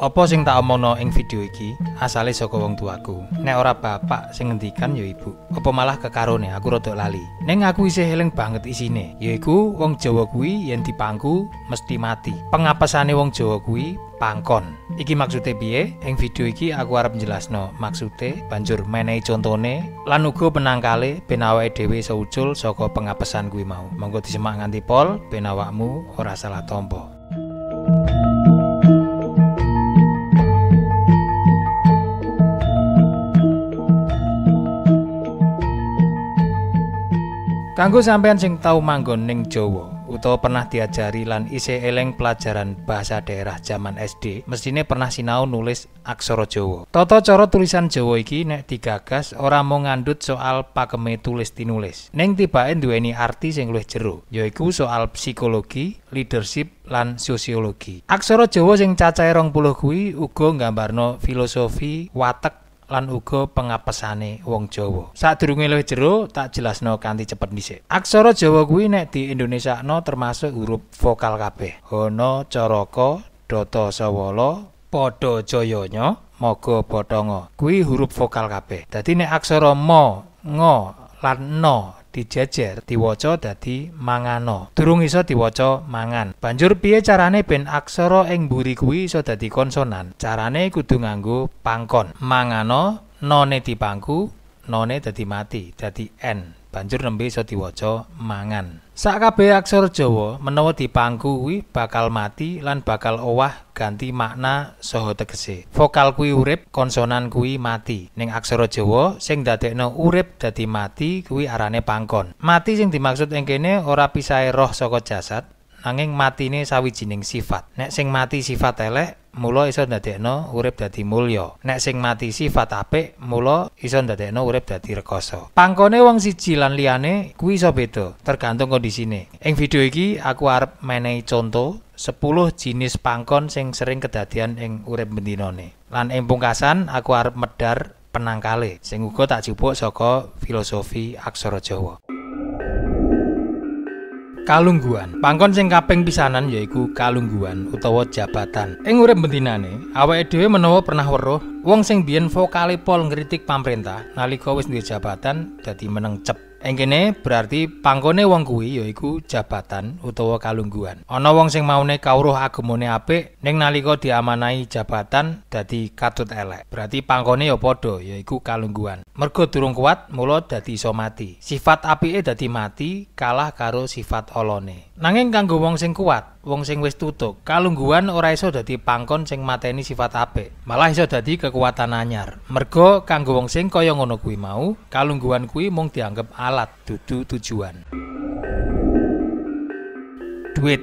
Apa sing tak omongno ing video iki asale saka wong tuaku. Nek ora bapak sing ngendikan ya ibu. Apa malah kekarone aku rada lali. Ning aku isih eling banget isine, yaiku wong Jawa kuwi yen dipangku mesti mati. Pengapesane wong Jawa kuwi pangkon. Iki maksude piye? Ing video iki aku arep njelasno maksude, banjur menehi contone lan uga penangkale ben awake dhewe iso ucul saka pengapesan kuwi mau. Monggo disemak nganti pol ben awakmu ora salah tampa. Kanggo sampean sing tau manggon ning Jawa utawa pernah diajari lan isih eling pelajaran bahasa daerah jaman SD, mestine pernah sinau nulis aksara Jawa. Tata cara tulisan Jawa iki nek digagas ora mung ngandhut soal pakeme tulis tinulis, ning tibake duweni arti sing luwih jero, yaiku soal psikologi, leadership lan sosiologi. Aksara Jawa sing cacahe 20 kuwi uga nggambarno filosofi, watek lan uga pengapesane wong Jawa. Sadurunge luwih jero tak jelasno kanthi cepet dhisik. Aksara Jawa kuwi nek di Indonesiakno termasuk huruf vokal kabeh. Hana, Caraka, Data Sawala, Pada Jayanya, Maga Bathanga. Kuwi huruf vokal kabeh. Dadi nek aksara ma, nga lan na dijejer diwaca dadi mangano. Durung iso diwaca mangan. Banjur piye carane ben aksara ing mburi kuwi iso dadi konsonan? Carane kudu nganggo pangkon. Mangano, none dipangku, none dadi mati, dadi n. Banjur nembe iso diwaca mangan. Sakabeh aksara Jawa menawa dipangku kuwi bakal mati lan bakal owah ganti makna saha tegese. Vokal kuwi urip, konsonan kuwi mati. Ning aksara Jawa sing ndadekno urip dadi mati kuwi arane pangkon. Mati sing dimaksud ing kene ora pisahe roh saka jasad, nanging matine sawijining sifat. Nek sing mati sifat elek, mula iso ndadekno urip dadi mulya. Nek sing mati sifat apik, mula iso ndadekno urip dadi rekoso. Pangkone wong siji lan liyane kuwi iso beda, tergantung kondisine. Ing video iki aku arep menehi conto 10 jinis pangkon sing sering kedadian ing urip bendinane. Lan ing pungkasan aku arep medhar penangkale sing uga tak jupuk saka filosofi aksara Jawa. Kalungguhan. Pangkon sing kaping pisanan yaiku kalungguhan utawa jabatan. Ing urip bendinane, awake dhewe menawa pernah weruh wong sing biyen vokale pol ngritik pamerintah nalika wis duwe jabatan dadi meneng cep. Ing kene berarti pangkone wong kuwi yaiku jabatan utawa kalungguhan. Ana wong sing maune kawruh agamane apik ning nalika diamanahi jabatan dadi katut elek. Berarti pangkone ya padha yaiku kalungguhan. Mergo durung kuat mula dadi iso mati. Sifat apike dadi mati kalah karo sifat olone. Nanging kanggo wong sing kuat, wong sing wis tutuk, kalungguhan ora iso dadi pangkon sing mateni sifat apik. Malah iso dadi kekuatan anyar. Mergo kanggo wong sing kaya ngono kuwi mau, kalungguhan kuwi mung dianggep alat, dudu tujuan. Duit.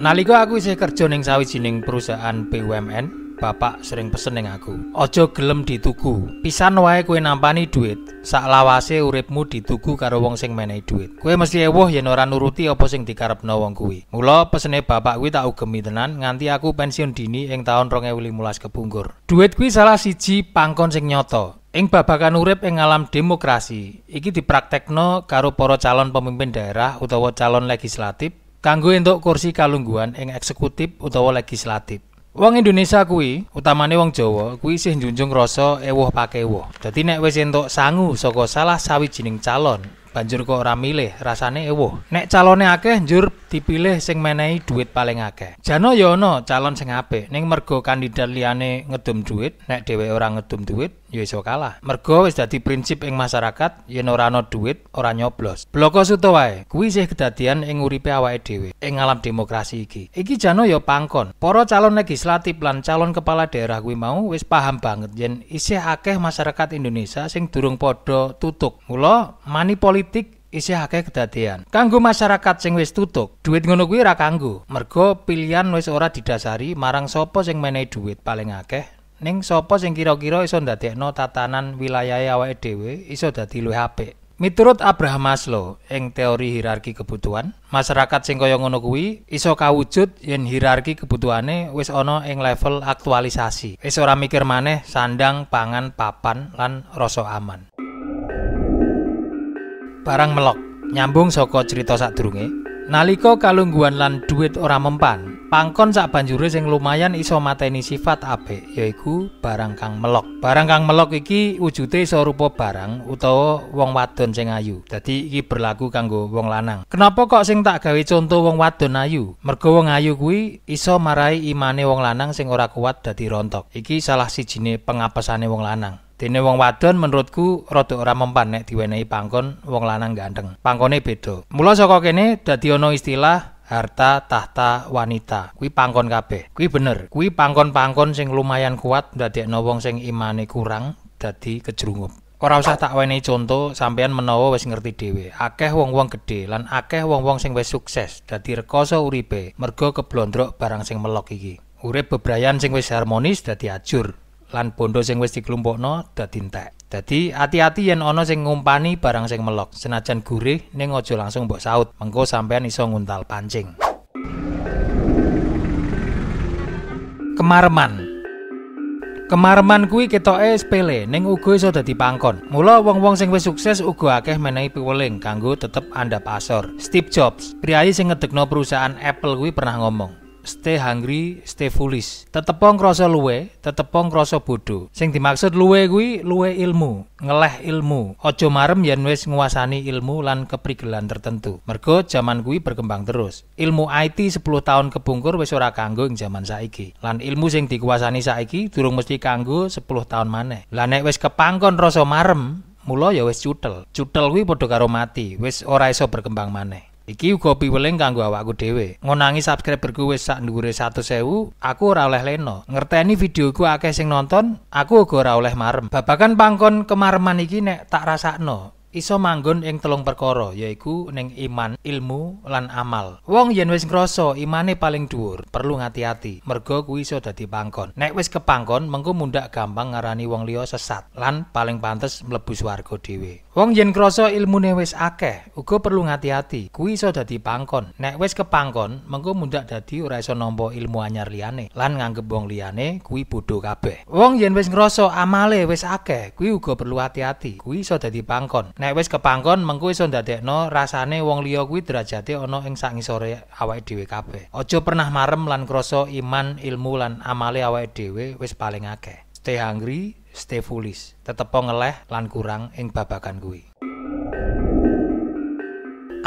Nalika aku isih kerja ning sawijining perusahaan BUMN, bapak sering pesen ning aku, aja gelem dituku. Pisan wae kowe nampani duit, saklawase uripmu dituku karo wong sing menehi duit. Kowe mesti ewuh yen ora nuruti apa sing dikarepno wong kuwi. Mula pesene bapak kuwi tak ugemi tenan nganti aku pensiun dini ing taun 2015 kepungkur. Duit kuwi salah siji pangkon sing nyata. Ing babagan urip ing alam demokrasi, iki dipraktekno karo para calon pemimpin daerah utawa calon legislatif kanggo entuk kursi kalungguhan ing eksekutif utawa legislatif. Wong Indonesia kuwi, utamane wong Jawa, kuwi isih njunjung rasa ewuh pakewuh. Dadi nek wis entuk sangu saka salah sawijining calon, banjur kok ora milih, rasane ewuh. Nek calone akeh njur dipilih sing menehi duit paling akeh. Jano ya ana calon sing apik, ning mergo kandidat liyane ngedum duit, nek dheweke ora ngedum duit ya iso kalah. Mergo wis dadi prinsip ing masyarakat yen ora ana duit ora nyoblos. Bloko suto wae, kuwi isih kedadian ing uripe awake dhewe ing alam demokrasi iki. Iki jano ya pangkon. Para calon legislatif lan calon kepala daerah kuwi mau wis paham banget yen isih akeh masyarakat Indonesia sing durung padha tutuk. Mula money politik isih akeh kedadean. Kanggo masyarakat sing wis tutuk, duit ngono kuwi ora kanggo. Mergo pilihan wis ora didasari marang sapa sing menehi duit paling akeh, ning sapa sing kira-kira iso ndadekno tatanan wilayahe awake dhewe iso dadi luwih apik. Miturut Abraham Maslow ing teori hierarki kebutuhan, masyarakat sing kaya ngono kuwi iso kawujud yen hierarki kebutuhane wis ana ing level aktualisasi. Wis ora mikir maneh sandang, pangan, papan lan rasa aman. Barang melok nyambung saka cerita sadurunge, nalika kalungguhan lan duit ora mempan, Pangkon sak banjure sing lumayan iso mateni sifat apik yaiku barang kang melok. Barang kang melok iki wujude iso rupa barang utawa wong wadon sing ayu. Dadi iki berlaku kanggo wong lanang. Kenapa kok sing tak gawe conto wong wadon ayu? Mergo wong ayu kuwi iso marai imane wong lanang sing ora kuat dadi rontok. Iki salah sijine pengapesane wong lanang. Dene wong wadon menurutku rada ora mempan nek diwenehi pangkon wong lanang ganteng. Pangkone beda. Mula saka kene dadi ana istilah harta tahta wanita. Kuwi pangkon kabeh. Kuwi bener. Kuwi pangkon-pangkon sing lumayan kuat ndadekno wong sing imane kurang dadi kejrungup. Ora usah tak wenehi conto, sampeyan menawa wis ngerti dhewe. Akeh wong-wong gedhe lan akeh wong-wong sing wis sukses dadi rekoso uripe mergo keblondrok barang sing melok iki. Urip bebrayan sing wis harmonis dadi ajur lan bondo sing wis diklumpukno dadi entek. Dadi ati-ati yen ana sing ngumpani barang sing melok, senajan gurih ning aja langsung mbok saut, mengko sampean iso nguntal pancing. Kemareman. Kemareman kuwi ketoke sepele ning uga iso dadi pangkon. Mula wong-wong sing wis sukses uga akeh menehi piweling kanggo tetep andhap asor. Steve Jobs, priyayi sing ngedekno perusahaan Apple kuwi pernah ngomong, "Stay hungry, stay foolish." Tetepo ngrasa luwe, tetepo ngrasa bodho. Sing dimaksud luwe kuwi luwe ilmu, ngeleh ilmu. Aja marem yen wis nguasani ilmu lan keprigelan tertentu. Mergo jaman kuwi berkembang terus. Ilmu IT 10 tahun kepungkur wis ora kanggo ing jaman saiki. Lan ilmu sing dikuasani saiki durung mesti kanggo 10 tahun maneh. Lah nek wis kepangkon rasa marem, mula ya wis cutel. Cutel kuwi padha karo mati, wis ora iso berkembang maneh. Iki uga piweling kanggo awakku dhewe. Ngonangi subscriberku wis sak dhuwure 100.000, aku ora oleh leno. Ngerteni videoku akeh sing nonton, aku uga ora oleh marem. Babagan pangkon kemareman iki nek tak rasakno, iso manggon ing telung perkara, yaiku ning iman, ilmu, lan amal. Wong yen wis ngrasa imane paling dhuwur, perlu ngati-ati, mergo kuwi iso dadi pangkon. Nek wis kepangkon, mengko mundhak gampang ngarani wong liya sesat lan paling pantes mlebu swarga dhewe. Wong yen ngrasa ilmune wis akeh, uga perlu ngati-ati, kuwi iso dadi pangkon. Nek wis kepangkon, mengko mundhak dadi ora iso nampa ilmu anyar liyane lan nganggep wong liyane kuwi bodho kabeh. Wong yen wis ngrasa amale wis akeh, kuwi uga perlu hati-ati, kuwi iso dadi pangkon. Nek wis kepangkon, mengko iso ndadekno rasane wong liya kuwi derajate ana ing sak ngisore awake dhewe kabeh. Aja pernah marem lan krasa iman, ilmu lan amale awake dhewe wis paling akeh. Stay hungry, stay foolish. Tetepo ngeleh lan kurang ing babagan kuwi.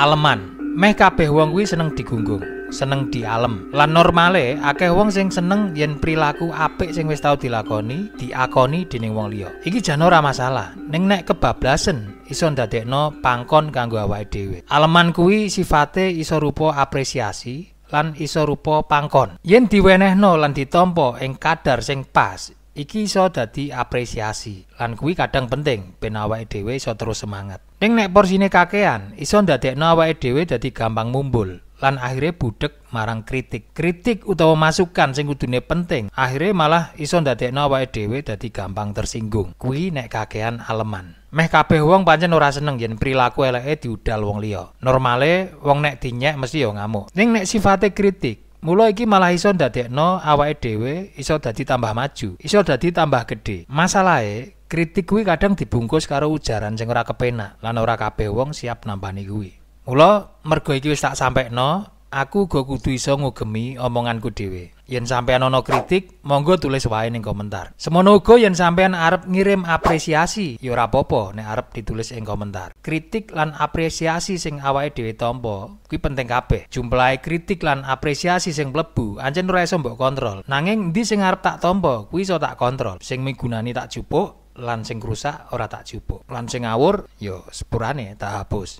Aleman. Meh kabeh wong kuwi seneng digunggung, seneng dialem. Lan normale akeh wong sing seneng yen prilaku apik sing wis tau dilakoni, diakoni dening wong liya. Iki jan ora masalah. Ning nek kebablasen iso ndadekno pangkon kanggo awake dhewe. Aleman kuwi sifate iso rupa apresiasi lan iso rupa pangkon. Yen diwenehno lan ditampa ing kadar sing pas, iki iso dadi apresiasi lan kuwi kadang penting ben awake dhewe iso terus semangat. Ning nek porsine kakean, iso ndadekno awake dhewe dadi gampang mumbul lan akhirnya budek marang kritik. Kritik utawa masukan sing kudune penting, akhirnya malah iso ndadekno awake dhewe dadi gampang tersinggung. Kuwi nek kakean aleman. Meh kabeh wong pancen ora seneng yen perilaku eleke diudal wong liya. Normale wong nek dinyek mesti ya ngamuk. Ning nek sifate kritik, mula iki malah iso ndadekno awake dhewe iso dadi tambah maju, iso dadi tambah gedhe. Masalahe kritik kuwi kadang dibungkus karo ujaran sing ora kepenak lan ora kabeh wong siap nampani kuwi. Mula mergo iki wis tak sampekno, aku uga kudu iso ngugemi omonganku dhewe. Yen sampean ana kritik, monggo tulis wae ning komentar. Semono uga yen sampean arep ngirim apresiasi, ya ora apa-apa nek arep ditulis ing komentar. Kritik lan apresiasi sing awake dhewe tampa kuwi penting kabeh. Jumlahe kritik lan apresiasi sing mlebu ancen ora iso mbok kontrol. Nanging endi sing arep tak tampa kuwi iso tak kontrol. Sing migunani tak jupuk, lan sing rusak ora tak jupuk. Lan sing ngawur ya sepurane tak hapus.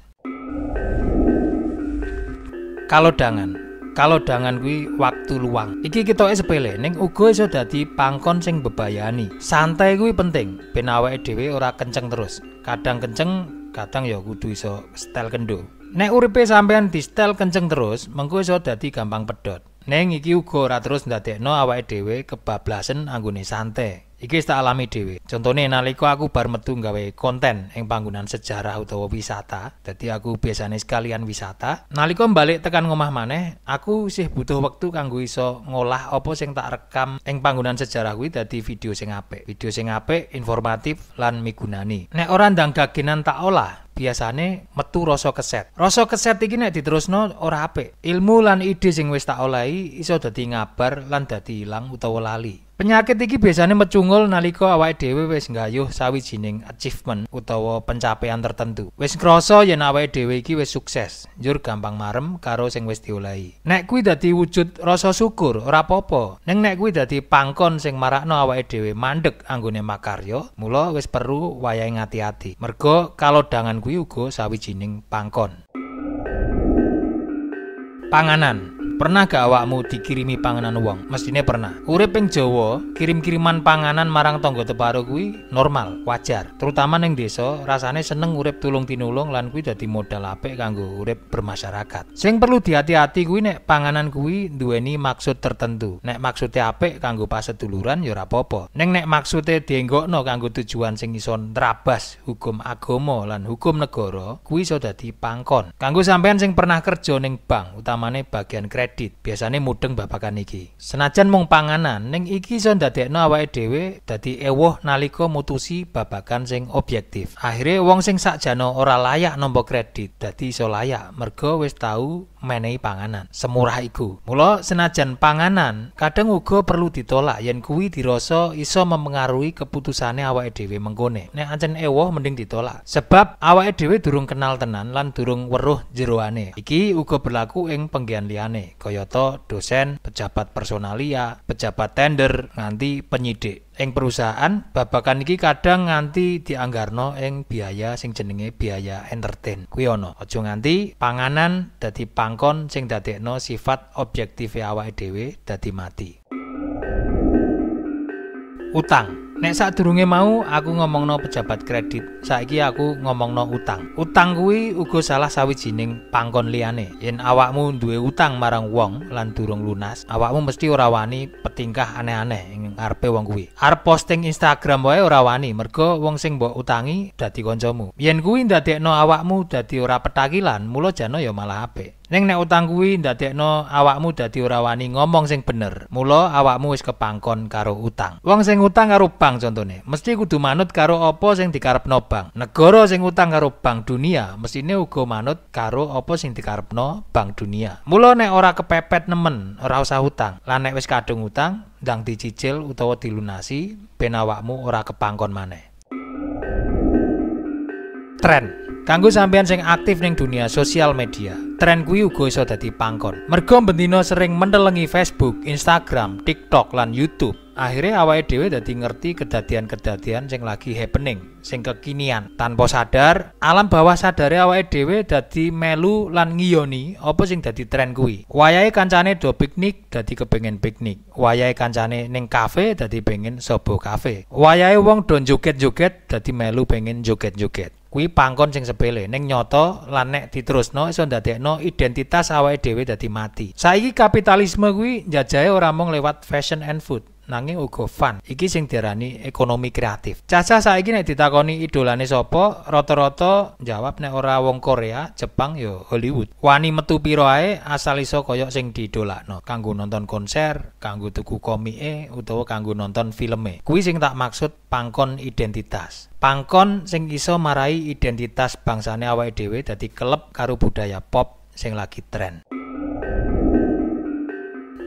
Kalodangan. Kalodangan kuwi waktu luang. Iki ketoke sepele ning uga iso dadi pangkon sing mbebayani. Santai kuwi penting ben awake dhewe ora kenceng terus. Kadang kenceng, kadang ya kudu iso setel kendo. Nek uripe sampean di setel kenceng terus, mengko iso dadi gampang pedhot. Ning iki uga ora terus ndadekno awake dhewe kebablasen anggone santai. Iki wis tak alami dhewe. Contone nalika aku bar metu gawe konten ing panggonan sejarah utawa wisata, dadi aku biasane sekalian wisata. Nalika balik tekan ngomah maneh, aku isih butuh wektu kanggo iso ngolah apa sing tak rekam ing panggonan sejarah kuwi dadi video sing apik. Video sing apik, informatif lan migunani. Nek ora ndang gagenan tak olah, biasane metu rasa keset. Rasa keset iki nek diterusno ora apik. Ilmu lan ide sing wis tak olehi iso dadi ngabar lan dadi ilang utawa lali. Penyakit iki biasane mecungul nalika awake dhewe wis nggayuh sawijining achievement utawa pencapaian tertentu. Wis ngrasa yen awake dhewe iki wis sukses, njur gampang marem karo sing wis diolehi. Nek kuwi dadi wujud rasa syukur, ora apa-apa. Ning nek kuwi dadi pangkon sing marakno awake dhewe mandeg anggone makarya, mula wis perlu wayahe ngati-ati. Merga kalodhangan kuwi uga sawijining pangkon. Panganan. Pernah gak awakmu dikirimi panganan wong? Mestine pernah. Urip ing Jawa, kirim-kiriman panganan marang tangga teparo kuwi normal, wajar. Terutama ning desa, rasane seneng urip tulung tinulung lan kuwi dadi modal apik kanggo urip bermasyarakat. Sing perlu dihati-hati kuwi nek panganan kuwi duweni maksud tertentu. Nek maksude apik kanggo paseduluran ya ora apa-apa. Ning nek maksude dienggokno kanggo tujuan sing iso nrabas hukum agama lan hukum negara, kuwi iso dadi pangkon. Kanggo sampean sing pernah kerja ning bank, utamane bagian kredit, biasane mudeng babagan iki. Senajan mung panganan, ning iki iso ndadekno awake dhewe dadi ewuh nalika mutusi babagan sing objektif. Akhire wong sing sakjane ora layak nampa kredit dadi iso layak merga wis tau menehi panganan semurah iku. Mula senajan panganan kadang uga perlu ditolak yen kuwi dirasa iso mempengaruhi keputusane awake dhewe mengkone. Nek ancen ewuh mending ditolak, sebab awake dhewe durung kenal tenan lan durung weruh jeroane. Iki uga berlaku ing penggawean liyane, kayata dosen, pejabat personalia, pejabat tender, nganti penyidik. Ing perusahaan, babagan iki kadang nganti dianggarno ing biaya sing jenenge biaya entertain. Kuwi ana. Aja nganti panganan dadi pangkon sing dadekno sifat objektif awake dhewe dadi mati. Utang. Nek sadurunge mau aku ngomongno pejabat kredit, saiki aku ngomongno utang. Utang kuwi uga salah sawijining pangkon liyane. Yen awakmu duwe utang marang wong lan durung lunas, awakmu mesti ora wani petingkah aneh-aneh ing ngarepe wong kuwi. Arep posting Instagram wae ora wani merga wong sing mbok utangi dadi kancamu. Yen kuwi ndadekno awakmu dadi ora petakilan, mula jane ya malah apik. Ning nek utang kuwi ndadekno awakmu dadi ora wani ngomong sing bener, mula awakmu wis kepangkon karo utang. Wong sing utang karo bank contone, mesti kudu manut karo apa sing dikarepno bank. Negara sing utang karo Bank Dunia mestine uga manut karo apa sing dikarepno Bank Dunia. Mula nek ora kepepet nemen, ora usah utang. Lah nek wis kadung utang, ndang dicicil utawa dilunasi ben awakmu ora kepangkon maneh. Tren. Kanggo sampean sing aktif ning dunia sosial media, tren kuwi uga iso dadi pangkon. Merga bendina sering mentelengi Facebook, Instagram, TikTok lan YouTube. Akhirnya awake dhewe dadi ngerti kedadian-kedadian sing lagi happening, sing kekinian. Tanpa sadar, alam bawah sadare awake dhewe dadi melu lan ngiyoni apa sing dadi tren kuwi. Wayahe kancane do piknik dadi kepengin piknik. Wayahe kancane ning kafe dadi pengen sobo kafe. Wayahe wong do joget-joget dadi melu pengen joget-joget. Kuwi pangkon sing sepele ning nyata lan nek diterusno iso ndadekno identitas awake dhewe dadi mati. Saiki kapitalisme kuwi njajahe ora mung lewat fashion and food, nanging uga fun. Iki sing diarani ekonomi kreatif. Cacah saiki nek ditakoni idolane sapa, rata-rata jawab nek ora wong Korea, Jepang ya Hollywood. Wani metu piro ae asal iso koyok sing diidolakno, kanggo nonton konser, kanggo tuku komike utawa kanggo nonton filme. Kuwi sing tak maksud pangkon identitas. Pangkon sing iso marai identitas bangsane awake dhewe dadi keleb karo budaya pop sing lagi tren.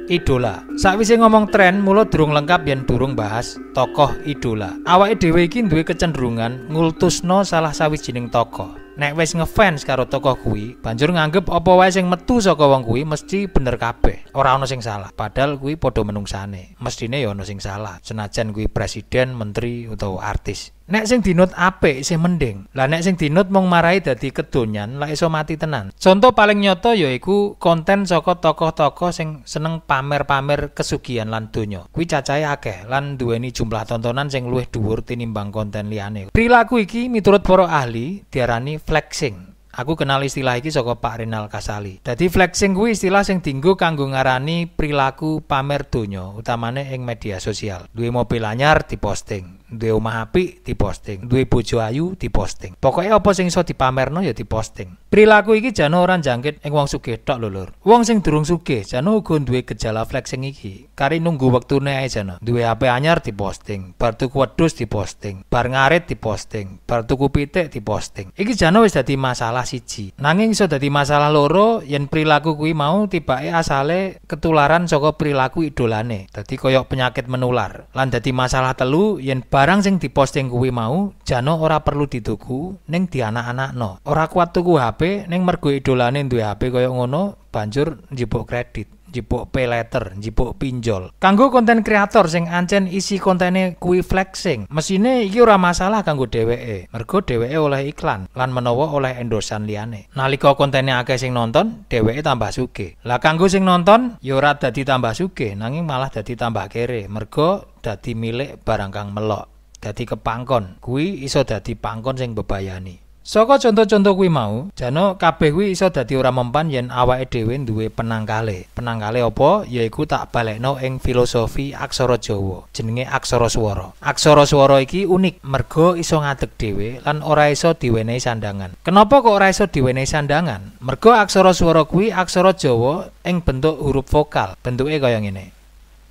Idola. Sakwise ngomong tren, mula durung lengkap yen durung bahas tokoh idola. Awake dhewe iki duwe kecenderungan ngultusno salah sawijining tokoh. Nek wis ngefans karo tokoh kuwi, banjur nganggep apa wae sing metu saka wong kuwi mesti bener kabeh. Ora ana sing salah. Padahal kuwi padha menungsane. Mestine ya ana sing salah. Senajan kuwi presiden, menteri utawa artis. Nek sing dinut apik isih mending. Lah nek sing dinut mung marai dadi kedonyan, lah iso mati tenan. Contoh paling nyata yaiku konten saka tokoh-tokoh sing seneng pamer-pamer kesugihan lan donya. Kuwi cacahe akeh lan duweni jumlah tontonan sing luwih dhuwur tinimbang konten liyane. Perilaku iki miturut para ahli diarani flexing. Aku kenal istilah iki saka Pak Renal Kasali. Dadi flexing kuwi istilah sing dienggo kanggo ngarani perilaku pamer donya, utamane ing media sosial. Duwe mobil anyar diposting, duwe omah apik diposting, duwe bojo ayu diposting. Pokoke apa sing iso dipamerno ya diposting. Perilaku iki jane ora njangkit ing wong sugih tok lho, Lur. Wong sing durung sugih jane uga duwe gejala flexing iki. Kari nunggu wektune ae jane. Duwe HP anyar diposting, bar tuku wedhus diposting, bar ngarit diposting, bar tuku pitik diposting. Iki jane wis dadi masalah siji. Nanging iso dadi masalah loro yen perilaku kuwi mau tibake asale ketularan saka perilaku idolane. Dadi koyok penyakit menular. Lan dadi masalah telu yen barang sing diposting kuwi mau jane ora perlu dituku ning dianak-anakno. Ora kuat tuku HP ning mergo idolane duwe HP koyo ngono banjur njipuk kredit, njipuk pay letter, njipuk pinjol. Kanggo konten kreator sing ancen isi kontene kuwi flexing, mesine iki ora masalah kanggo dheweke. Mergo dheweke oleh iklan lan menawa oleh endorsean liyane. Nalika kontene akeh sing nonton, dheweke tambah sugih. Lah kanggo sing nonton ya ora dadi tambah sugih, nanging malah dadi tambah kere, mergo dadi milik barang kang melok. Dadi kepangkon, kuwi iso dadi pangkon sing bebayani. Saka contoh-contoh kuwi mau, jane kabeh kuwi iso dadi ora mempan yen awake dhewe duwe penangkale. Penangkale apa? Yaiku tak balekno ing filosofi aksara Jawa, jenenge aksara swara. Aksara swara iki unik mergo iso ngadeg dhewe lan ora iso diwenehi sandangan. Kenapa kok ora iso diwenehi sandangan? Mergo aksara swara kuwi aksara Jawa ing bentuk huruf vokal. Bentuke kaya ngene.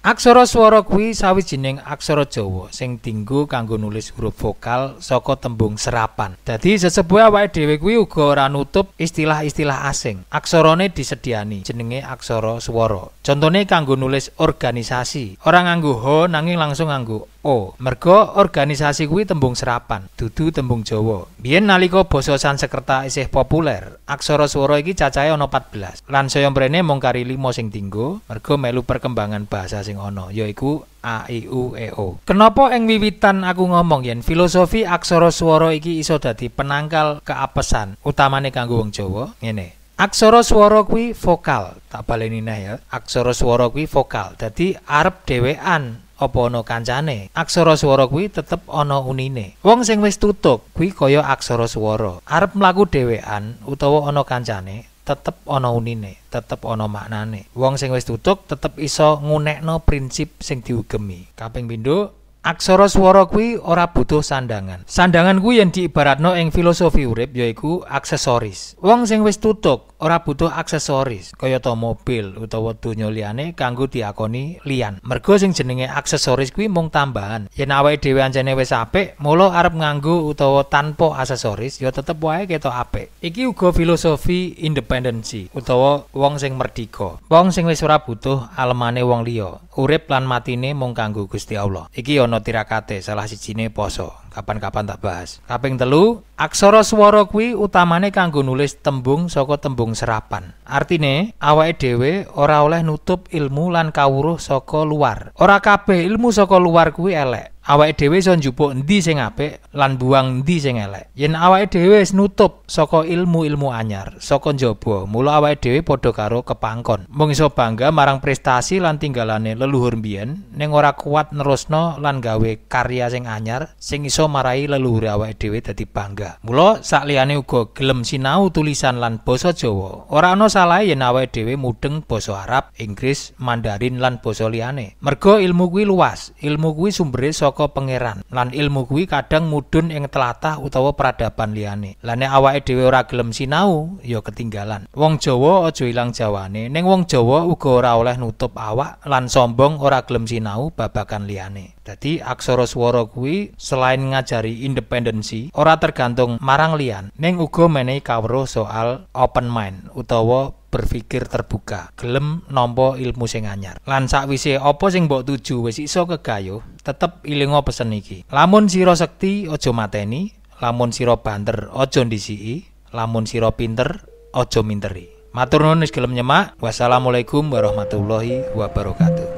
Aksara swara kuwi sawijining aksara Jawa sing dienggo kanggo nulis huruf vokal saka tembung serapan. Dadi sesepuhe awake dhewe kuwi uga ora nutup istilah-istilah asing. Aksarane disediani jenenge aksara swara. Contone kanggo nulis organisasi, ora nganggo h nanging langsung nganggo o. Mergo organisasi kuwi tembung serapan, dudu tembung Jawa. Biyen nalika basa Sanskerta isih populer, aksara swara iki cacahe ana 14. Lan saya mrene mung kari 5 sing dienggo, mergo melu perkembangan bahasa sing ana, yaiku A, I, U, E, O. Kenapa ing wiwitan aku ngomong yen filosofi aksara swara iki iso dadi penangkal keapesan, utamane kanggo wong Jawa? Ngene. Aksara swara kuwi vokal, tak baleni neh ya. Aksara swara kuwi vokal. Dadi arep dhewean apa ana kancane, aksara swara kuwi tetep ana unine. Wong sing wis tutuk kuwi kaya aksara swara. Arep mlaku dhewean utawa ana kancane, tetep ana unine, tetep ana maknane. Wong sing wis tutuk tetep iso ngunekno prinsip sing diugemi. Kaping pindho, aksara swara kuwi ora butuh sandangan. Sandangan kuwi yen diibaratno ing filosofi urip yaiku aksesoris. Wong sing wis tutuk ora butuh aksesoris kayata mobil utawa donya liyane kanggo diakoni liyan. Mergo sing jenenge aksesoris kuwi mung tambahan. Yen awake dhewe ancene wis apik, mula arep nganggo utawa tanpa aksesoris ya tetep wae ketok apik. Iki uga filosofi independensi utawa wong sing merdika. Wong sing wis ora butuh alemane wong liya, urip lan matine mung kanggo Gusti Allah. Iki ana tirakate salah sijine poso. Kapan-kapan tak bahas. Kaping telu, aksara swara kuwi utamane kanggo nulis tembung saka tembung serapan. Artine, awake dhewe ora oleh nutup ilmu lan kawruh saka luar. Ora kabeh ilmu saka luar kuwi elek. Awake dhewe iso njupuk endi sing apik lan buang endi sing elek. Yen awake dhewe wis nutup saka ilmu-ilmu anyar, saka njaba, mula awake dhewe padha karo kepangkon. Mung iso bangga marang prestasi lan tinggalane leluhur mbiyen, ning ora kuat nerusno lan gawe karya sing anyar sing iso marai leluhur awake dhewe dadi bangga. Mula sakliyane uga gelem sinau tulisan lan basa Jawa. Ora ana salahe yen awake dhewe mudheng basa Arab, Inggris, Mandarin lan basa liyane. Mergo ilmu kuwi luas, ilmu kuwi sumbere saka pangeran lan ilmu kuwi kadang mudhun ing tlatah utawa peradaban liyane. Lah nek awake dhewe ora gelem sinau ya ketinggalan. Wong Jawa aja ilang jawane, ning wong Jawa uga ora oleh nutup awak lan sombong ora gelem sinau babagan liyane. Dadi aksara swara kuwi selain ngajari independensi, ora tergantung marang liyan, ning uga menehi kawruh soal open mind utawa berpikir terbuka, gelem nampa ilmu sing anyar. Lan sakwise apa sing mbok tuju wis iso kegayuh, tetep ilinga pesen iki. Lamun sira sekti aja mateni, lamun sira banter aja ndisiki, lamun sira pinter aja minteri. Matur nuwun wis gelem nyemak. Wassalamualaikum warahmatullahi wabarakatuh.